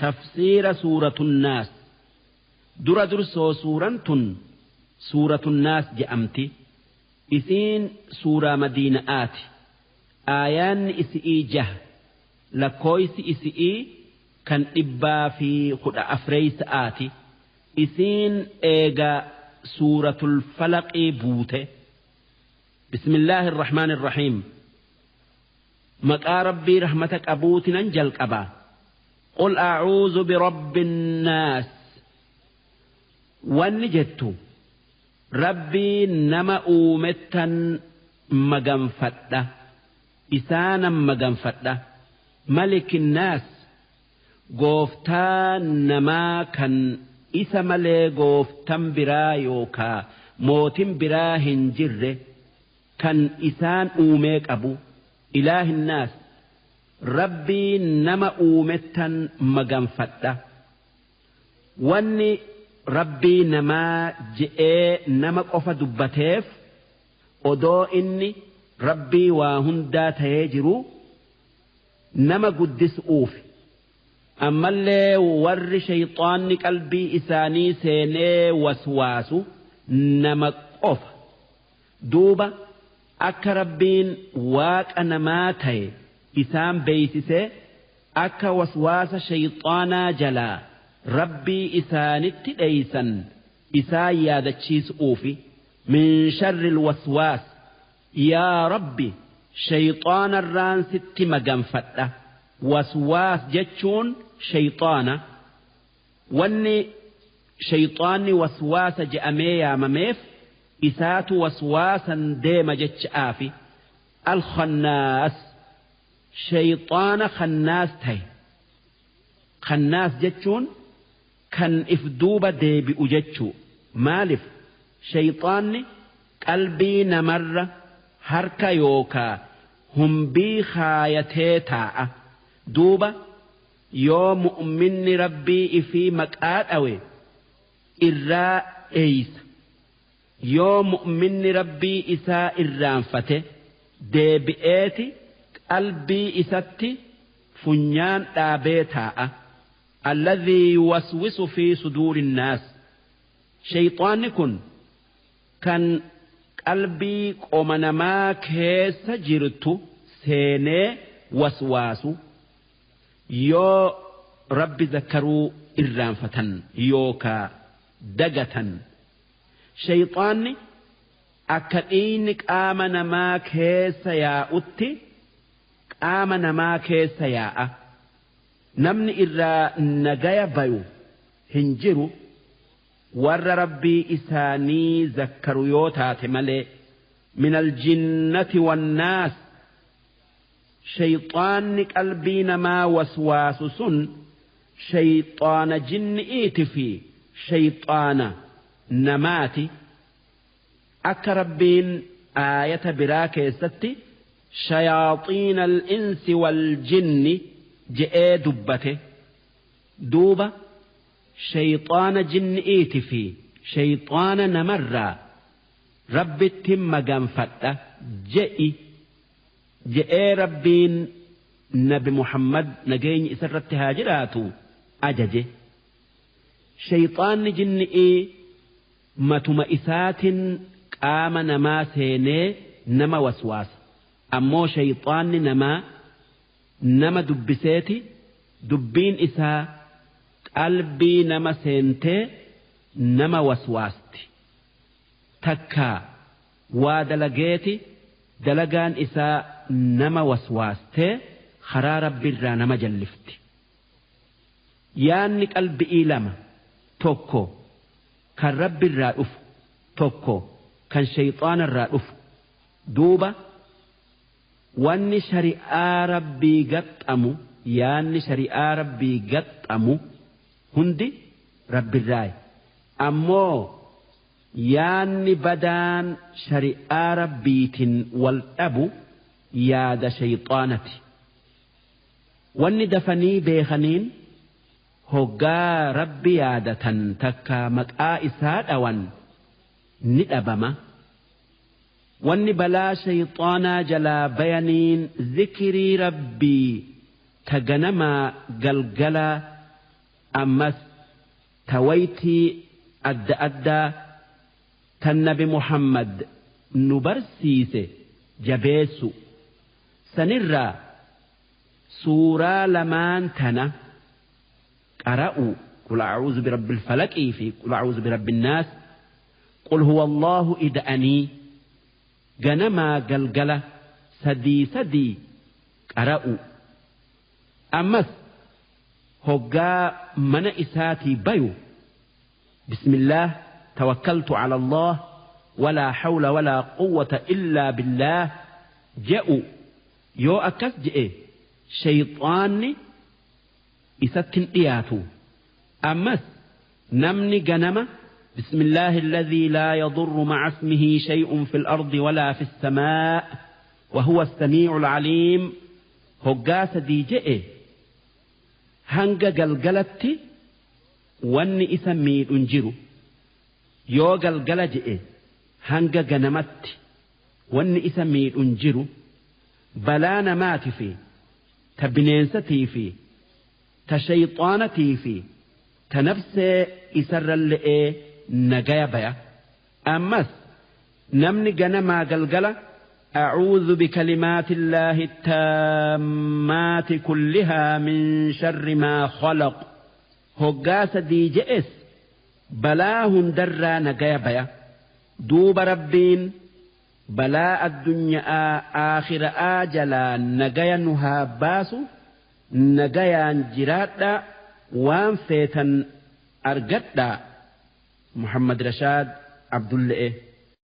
Tafsiira suuratu nnaas. Dura dursoo suuraan tun suuratu nnaas je'amti. Isiin suuraa Madiina'aati. Aayaanni isi'ii jaha. Lakkooysi isi'ii kan 114ti. Isiin eega suuratul Falaqii buute. بسم الله الرحمن الرحيم. Maqaa Rabbii rahmata qabuutinan jalqaba. قل أعوذ برب الناس wanni jettu, Rabbii nama uumettan maganfadha, isaanan maganfadha. ملك الناس, gooftaa namaa kan isa malee gooftan biraa yookaa mootin biraa hin jirre, kan isaan uumee qabu. إله الناس, Rabbii nama uumettan maganfadha. Wanni Rabbii namaa je'ee nama qofa dubbateef, odoo inni Rabbii waa hundaa ta'ee jiru nama guddisuuf, ammallee warri shayxaanni qalbii isaanii seenee waswaasu nama qofa. Duuba akka Rabbiin Waaqa namaa ta'e isaan beeysisee, akka waswaasa shayxaanaa jalaa Rabbii isaanitti dheeysan isaan yaadachiisuufi. من شر الوسواس, yaa Rabbi, shayxaanarraan sitti maganfadha. Waswaas jechuun shayxaana. Wanni shayxaanni waswaasa je'amee yaamameef isaatu waswaasan deema jecha'aafi. الخناس, shayxaana khannaas ta'e. Khannaas jechuun kan if duuba deebi'u jechuu. Maaliif? Shayxaanni qalbii namarra harka yookaa humbii kaayatee taa'a. Duuba yoo mu'minni Rabbii ifii maqaa dhawe irraa eeysa. Yoo mu'minni Rabbii isaa irraanfate, deebi'eeti qalbii isatti funyaan dhaabee taa'a. الذي يوسوس في صدور الناس. Shayxaanni kun kan qalbii qoma namaa keessa jirtu seenee waswaasu, yoo Rabbi zakkaruu irraanfatan yookaa dagatan. Shayxaanni akka dhiigni qaama namaa keessa yaa'utti qaama namaa keessa yaa'a. Namni irraa nagaya bayu hin jiru, warra Rabbii isaanii zakkaru yoo taate malee. من الجنة والناس. Shayxaanni qalbii namaa waswaasu sun shayxaana jinni'iiti fi shayxaana namaati. Akka Rabbiin aayata biraa keessatti شياطين الإنس والجن je'ee dubbate. Duuba shayxaana jinni'iiti fi shayxaana namarraa Rabbitti maganfadha je'i je'ee Rabbiin Nabi Muhammad, nageenyi isarratti haa jiraatu, ajaje. Shayxaanni jinni'ii matuma isaatiin qaama namaa seenee nama waswaasa. Ammoo shayxaanni namaa nama dubbiseeti, dubbiin isaa qalbii nama seentee nama waswaasti. Takkaa waa dalageeti, dalagaan isaa nama waswaastee karaa Rabbiirraa nama jallifti. Yaanni qalbi'ii lama: tokko kan Rabbiirraa dhufu, tokko kan shayxaanarraa dhufu. Duuba wanni shari'aa Rabbii gaxxamu, yaanni shari'aa Rabbii gaxxamu hundi Rabbirraayi. Ammoo yaanni badaan shari'aa Rabbiitiin wal dhabu yaada shayxaanati. Wanni dafanii beekaniin, hoggaa Rabbi yaadatan takka maqaa isaa dhawan ni dhabama. Wanni balaa shayxaanaa jalaa bayaniin zikrii Rabbii ta ganamaa galgalaa. Ammas ta waytii adda addaa tan Nabi Muhammad nu barsiise jabeessu. Sanirraa suuraa lamaan tana qara'u, qul a'uuzu birabbil falaqii fi qul a'uuzu birabbin naas, qul huwa Allahu ida'anii ganamaa galgala sadii sadii qara'u. Ammas hoggaa mana isaatii bayu, bismillaah tawakkaltu ala Allah walaa hawla walaa quwwata illaa billaah je'u. Yoo akkas je'e shayxaanni isatti hin dhiyaatu. Ammas namni ganama bismillaahi alladhii laa yadurru ma'a ismihi shay'un fil ardi walaa fis samaa wa huwa as-samii'ul aliim hoggaa sadii je'e, hanga galgalatti wanni isa miidhu hin jiru. Yoo galgala je'e hanga ganamatti wanni isa miidhu hin jiru. Balaa namaati fi ta bineensatii fi ta shayxaanatii fi ta nafsee isarra le'ee nagaya baya. Ammas namni ganamaa galgala أعوذ بكلمات الله التامات كلها من شر ما خلق hoggaa sadii je'es balaa hundarraa nagaya baya. Duuba Rabbiin balaa addunyaa aakhira'aa jalaa nagaya nu haa baasu. Nagayaan jiraadhaa, waan feetan argadhaa. Muhammad Rashaad Abdulle'e.